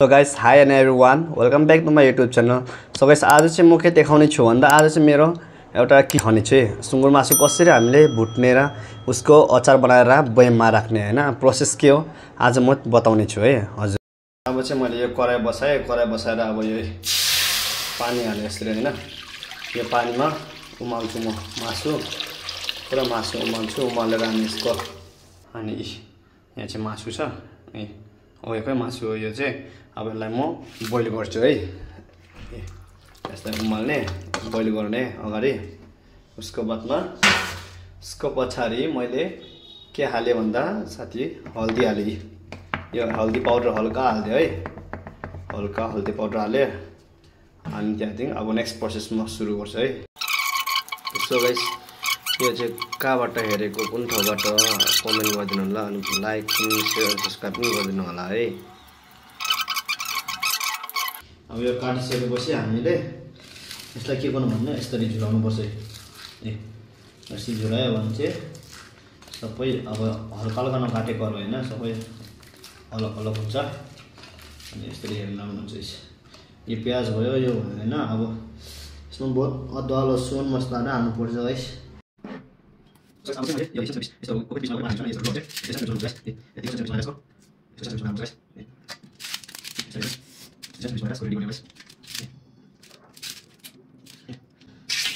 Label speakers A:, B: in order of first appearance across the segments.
A: So guys, hi and everyone, welcome back to my YouTube channel. So guys, आज चाहिँ म के देखाउने छु भन्दा आज चाहिँ मेरो एउटा के खाने चाहिँ सुँगुर मासु कसरी हामीले भुट्नेर उसको अचार बनाएर बयममा राख्ने हैन प्रोसेस के हो आज म बताउने छु है हजुर। अब चाहिँ मैले यो कराई बसाएर अब यो पानी हाले यसरी हैन यो पानीमा उमाल्छु म मासु पुरा मासु उमाल्छु उमालेर अनि यसको अनि यहाँ चाहिँ मासु छ ए ओएकै मासु हो यो चाहिँ अब यसलाई म बोइल गर्छु है यसलाई उमाल्ने बोइल गर्ने अगाडि उसको बादमा यसको पछाडी मैले के हाले भन्दा साथी हल्दी हाले यो हल्दी पाउडर हल्का हाल्दे है हल्का हल्दी पाउडर हाले अनि त्यहाँदेखि अब नेक्स्ट प्रोसेस म सुरु गर्छु है। सो गाइस यो चाहिँ कहाँबाट हेरेको कुन ठाउँबाट कमेन्ट गरिदिनु होला अनि लाइक शेयर सब्स्क्राइब पनि गरिदिनु होला है। अब यो काटिसकेपछि हामीले यसलाई के गर्नु भन्दा यसरी झुलाउनु पर्छ है यसरी झुलायो भने चाहिँ सबै अब हल्का हल्का नकाटेको हैन सबै अलग अलग हुन्छ अनि यसरी हेर्न हुन्छ। यो प्याज भयो यो हैन अब यसमा बहुत अदुवा लसुन मसला हाल्नु पर्छ गाइस।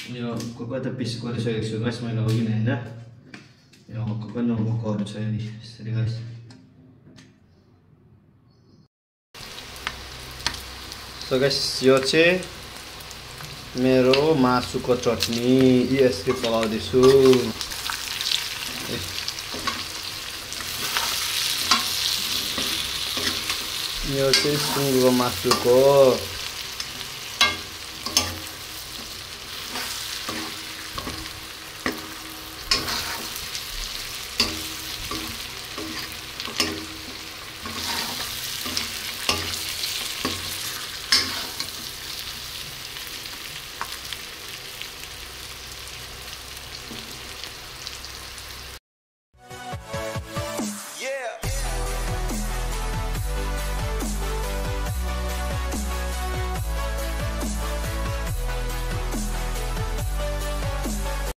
A: यो कोको त पिस गरिसकेको छु गाइस मैले अघि नै हैन यो कोको नमकहरु छ यसरी गाइस। सो गाइस यो चाहिँ मेरो मासुको चटनी यसरी पकाउँदैछु यो चाहिँ सुँगुरको मासुको